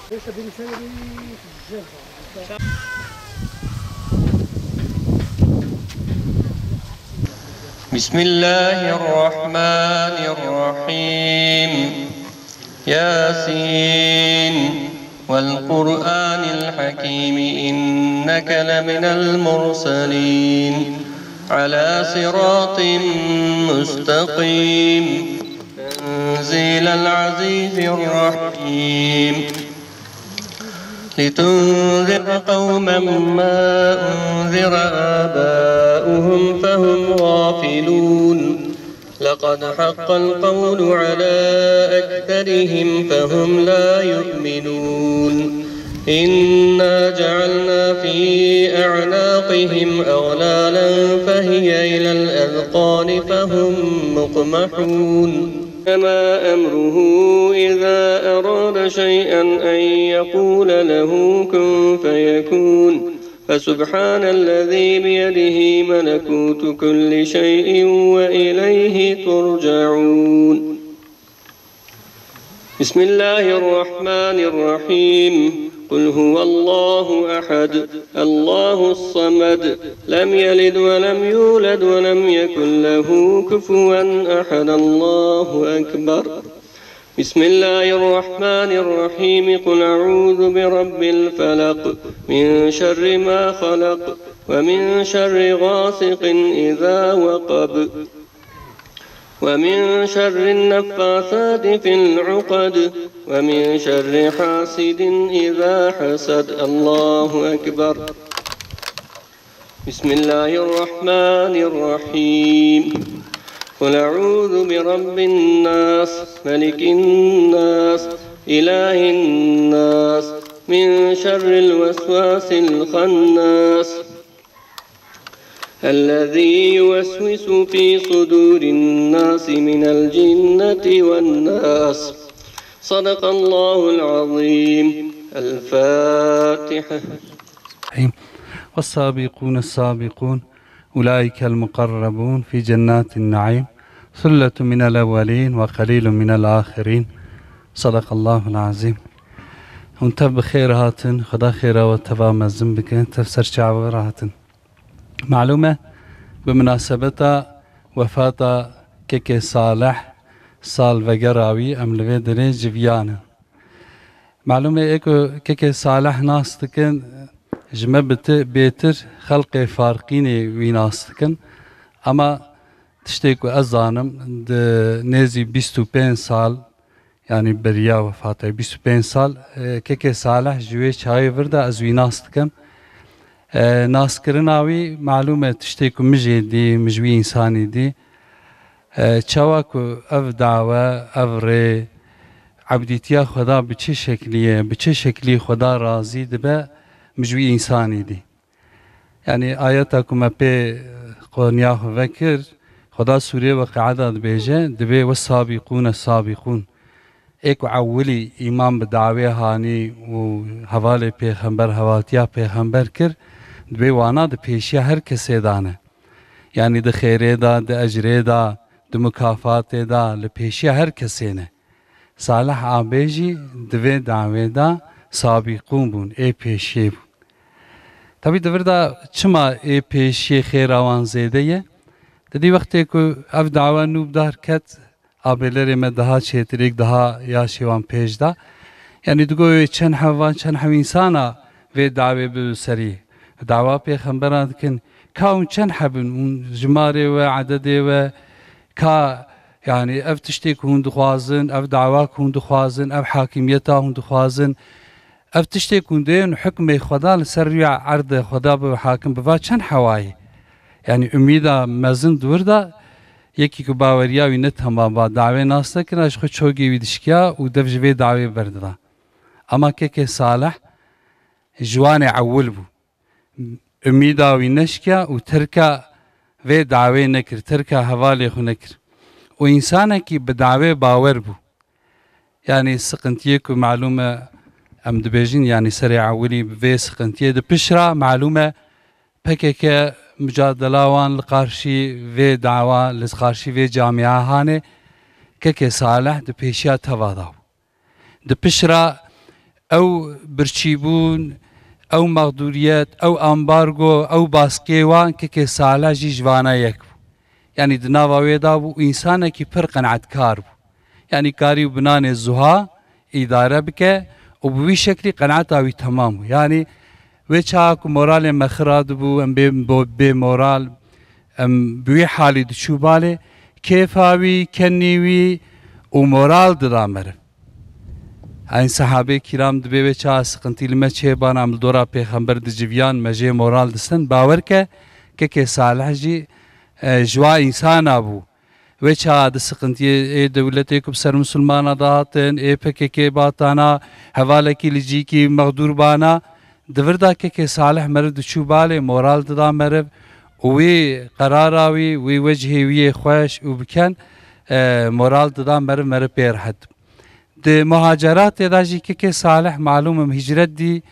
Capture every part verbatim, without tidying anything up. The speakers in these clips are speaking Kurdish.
بسم الله الرحمن الرحيم. ياسين والقرآن الحكيم إنك لمن المرسلين على صراط مستقيم. تنزيل العزيز الرحيم. لتنذر قوما ما أنذر آباؤهم فهم غافلون. لقد حق القول على أكثرهم فهم لا يؤمنون. إنا جعلنا في أعناقهم أغلالا فهي إلى الأذقان فهم مقمحون. إنما أمره إذا أراد شيئا أن يقول له كن فيكون. فسبحان الذي بيده ملكوت كل شيء وإليه ترجعون. بسم الله الرحمن الرحيم. قل هو الله أحد، الله الصمد، لم يلد ولم يولد ولم يكن له كفوا أحد، الله أكبر. بسم الله الرحمن الرحيم. قل أعوذ برب الفلق، من شر ما خلق، ومن شر غاسق إذا وقب، ومن شر النفاثات في العقد، ومن شر حاسد إذا حسد. الله أكبر. بسم الله الرحمن الرحيم. قل أعوذ برب الناس، ملك الناس، إله الناس، من شر الوسواس الخناس، الذي يوسوس في صدور الناس من الجنة والناس. صدق الله العظيم. الفاتحة. الرحيم. والسابقون السابقون أولئك المقربون في جنات النعيم. ثلة من الأولين وقليل من الآخرين. صدق الله العظيم. Hûn tev bi xêr hatin, Xweda xêra we teva mezin bike, tev ser çava we re hatin. Malûm e, bi minasebeta wefata Kekê Salih, sal vegera wî, em li vê derê civiyan in. Malûm e, ê ku Kekê Salih nas dikin, ji me biti-, bêtir xelqê Farqînê wî nas dikin. Ema tiştê ku ez zanim, di nêzî bîst û pênc sal, yanî beriya wefata bîst û pênc sal, e, Kekê Salih ji wê çayê vir de ez wî nas dikim. E, naskirina wî malûm e, tiştê ku min jê dî, min ji wî însanî dî. E, çawa ku ev dawe, ev rê, ebdîtiya Xweda bi çi şeklî ye, bi çi şeklî Xweda razî dibe, min ji wî însanî dî. Yanî ayeta ku me pê qoniya xwe vekir, Xweda sûrê Weqia de dibêje, dibê "Wes-sabîqûne sabîqûn". Ê ku ewilî îman bi dawê hanî û hevalê pêxember, hevaltiya pêxember kir, dibê wana di pêşiya her kesê de ne. Yanî di xêrê de, di ecrê de, di mukafatê de, li pêşiya her kesê ne. Salih Abê jî di vê dawê de sabîqûn bûn, ê pêşiyê bûn. Tebî di vir de çima ê pêşiyê xêra wan zêde ye? Didî wextê ku ev dawa nû bi dar ket, abêlerê me daha çêtirêk, daha yaşê wan pêş de. Yanî digo wê çend hev van, çend hev însana vê dawê bi serî. Dawa pêxembera dikin. Ka hûn çend heb in? Hûn jimarê we, ededê we, ka, yanî ev tiştê ku hûn dixwazin, ev dawa ku hûn dixwazin, ev hakimiyeta hûn dixwazin, ev tiştê ku hûn dêrin hukmê Xweda li ser rûya erdê Xweda bibe hakim, bi va çend hewayê? Yanî umîda mezin di wir de, yekî ku baweriya wî ne temam ba, dawê nas nekirina, ji xwe çogê wî dişkiya û dev ji vê dawê berdida. Ema Kekê Salih ji wanê ewil bû. Umîda wî neşkiya û terka vê dawê nekir, terka hevalê xwe nekir. Û însanekî bi dawê bawer bû. Yanî siqintiyê ku malûm e, em dibêjin, yanî serê ewilî bi vê siqintiyê di pişt re malûm e, P K K mucadela wan li qarşî vê dawa, li qarşî vê camia hanê, Kekê Salih di pêşiya teva da bû. Di pişt re Ew birçîbûn, ew mexdûriyet, ew ambargo, ew baskê wan kekê Salih jî ji vana yek bû. Yanî di nava wê de bû û însanekî pir qenaetkar bû. Yanî karî û binanê zuha îdare bike û bi wî şeklî qenaeta wî temam bû. Yanî wê çawa ku moralê me xira dibû, em bê, bo-, bê moral, em bi wî halî diçû balê, kêfa wî, kenî wî û moral dida meriv. Eyn sehabê kîram dibê wê çawa siqintî li me çêbana, em li dora pêxember diciviyan, me jê moral distin. Bawer ke, kekê Salih jî, e, ji wa însana bû. Wê çawa di siqintiyê ê dewletê ku bi ser misilmana dihatin, ê P K K batana, hevalekî li cîkî mexdûr bana, di vir de kekê Salih meriv diçû balê, moral dida meriv û wî qerara wî, wî wecihê wî yê xweş û biken, e, moral dida meriv, meriv pê rehet. Di muhaceratê de jî kekê Salih malûm im hicret dî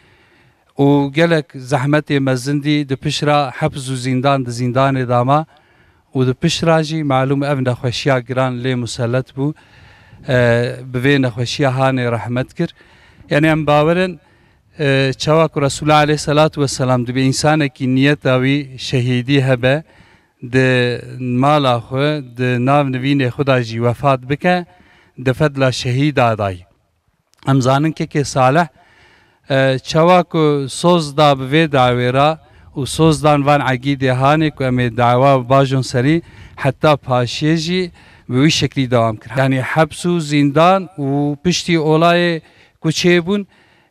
û gelek zehmetê mezin dî, di pişt re heps û zîndan, di zîndanê de ma û di pişt re jî malûm ev nexweşiya giran lê musellet bû, e, bi vê nexweşiya hanê rehmet kir. Yanî em bawer in, e, çawa ku Resûlullah aleyhisselatu vesselam dibê însanekî niyeta wî şehîdî hebe, di mala xwe, di nav nivînê xwe de jî wefat bike, di fedla şehîda dayî. Em zanin kekê Salih, e, çawa ku soz da bi vê dawê re û soz dan van egîdê hanê ku em ê dawa bajon serî heta paşiyê jî bi wî şeklî dewam kir. Yanî heps û zîndan û piştî olayê ku çêbûn,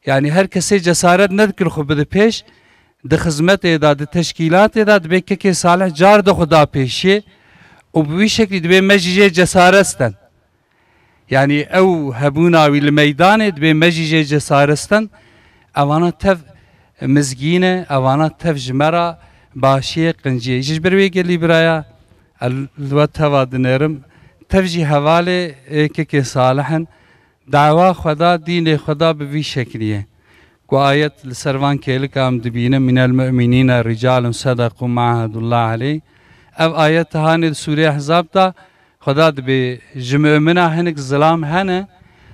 yanî her kesê cesaret nedikir xwe bide pêş, di xizmetê de, di teşkîlatê de dibê kekê Salih car de xwe da pêşiyê û bi wî şeklî dibê me jî jê cesaret sten. Yanî ew hebûna wî li meydanê dibê me jî jê cesaret sten. Evana tev mizgîn e, evana tev ji me re başiyê, qinciyê. Ji ber wê gelî biraya, ez li we teva dinêrim, tev jî hevalê ê kekê Salih in. Dawa Xweda, dînê Xweda bi vî şeklî ye. Ku ayet li ser van kêlika em dibînin, "Minel mu'minîne ricalun sedeqû ma ahedullah aleyh." Ev ayet hanê di Sûreyê Ehzab de Xweda dibê ji mumina hinek zilam hene,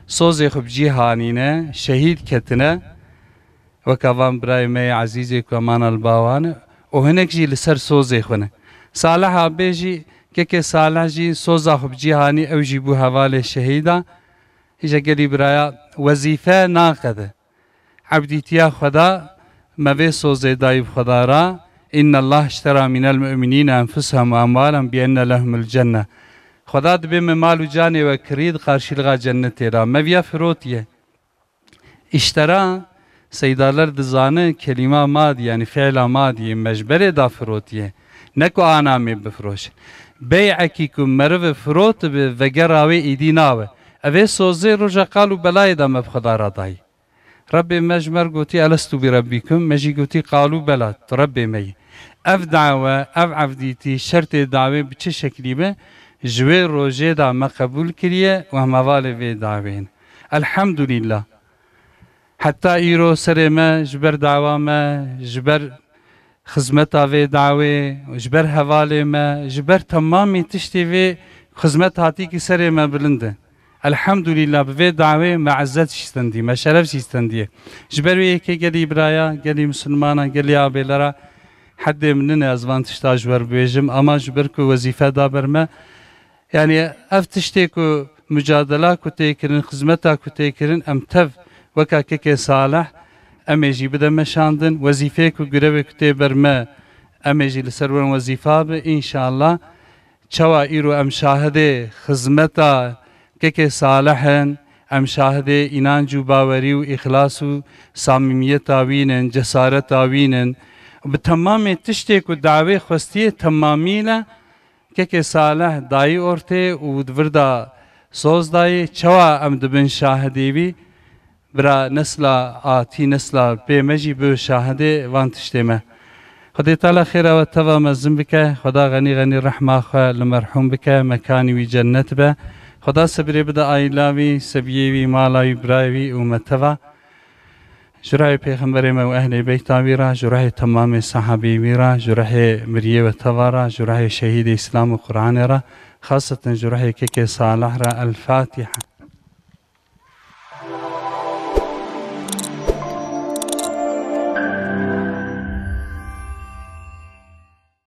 sozê xwe bi cî hanîne, şehîd ketine. Weka van birayê me yê ezîzê ku emana li ba wan e û hinek jî li ser sozê xwe ne. Saliha bê jî, kekê Salih jî soza xwe bi cî hanî, ew jî bû hevalê şehîda. Îja gelî biraya, wezîfe naqede. Ebdîtiya Xweda me vê sozê dayî bi Xweda re. "Inna Allah iştera minel mu'minîne enfusehum ve emwalehum bi enne lehumul cenne." Xweda dibê me mal û canê we kirî di qarşîlixa cennetê re. Me viya firotiye. Îştera, seydaler dizane kelîma madî, yanî fiila madî, me ji berê da firotiye. Ne ku ana me bifiroşin. Bey'ekî ku meriv firotibe, vegera wê îdî nabe. Evê sozê roja qal û belayê de me bi Xweda re dayî. Rebbê me ji me re gotî, "Elestu bi rebbikum?" Me jî gotî, "Qalû bela, tu Rebbê me yî." Ev dawe, ev evdîtî, şertê dawê bi çi şeklî be, ji wê rojê de me qebûl kiriye û em hevalê vê dawê ne. Elhamdulillah. Heta îro serê me ji ber dawa me, ji ber xizmeta vê dawê, ji ber hevalê me, ji ber temamî tiştê vê xizmet hatî ki serê me bilind e. Elhamdulillah, bi vê dawê me izzet jî stendiye, me şeref jî stendiye. Ji ber wê yekê gelî biraya, gelî misilmana, gelî abêlera, hedê min nine ez van tişta ji we re bibêjim, ama ji ber ku wezîfe da ber me, yanî ev tiştê ku mucadela ku tê kirin, xizmeta ku tê kirin, em tev weka kekê Salih, em ê jî bide meşandin. Wezîfeyê ku, girevê ku tê ber me, em ê jî li ser werin wezîfa bi, înşallah. Çawa îro em şahidê xizmeta kekê Salih in, em şahidê înanc û bawerî û îxlas û samîmiyeta wî nin, cesareta wî nin. Bi temamê tiştê ku dawê xwestiye temamî le, kekê Salih dayî ortê û di vir de soz dayê, çawa em dibin şahidê wî? Bira nesla atî, nesla pê me jî bi şahidê van tiştê me. Xwedê Teala xêra we teva mezin bike, Xweda xenî xenî rehma xwe li merhûm bike, mekanî wî cennet be. Xweda sebirê bide aîla wî, sebiyê wî, mala wî, birayê wî û me teva. Ji rehê Pêxemberê me û ehlê beyta wî re, ji rehê temamê sehabê wî re, ji rehê miriyê we teva re, ji rehê şehîdê Îslam û Qur'anê re, xaseten ji rehê kekê Salih re. El Fatiha.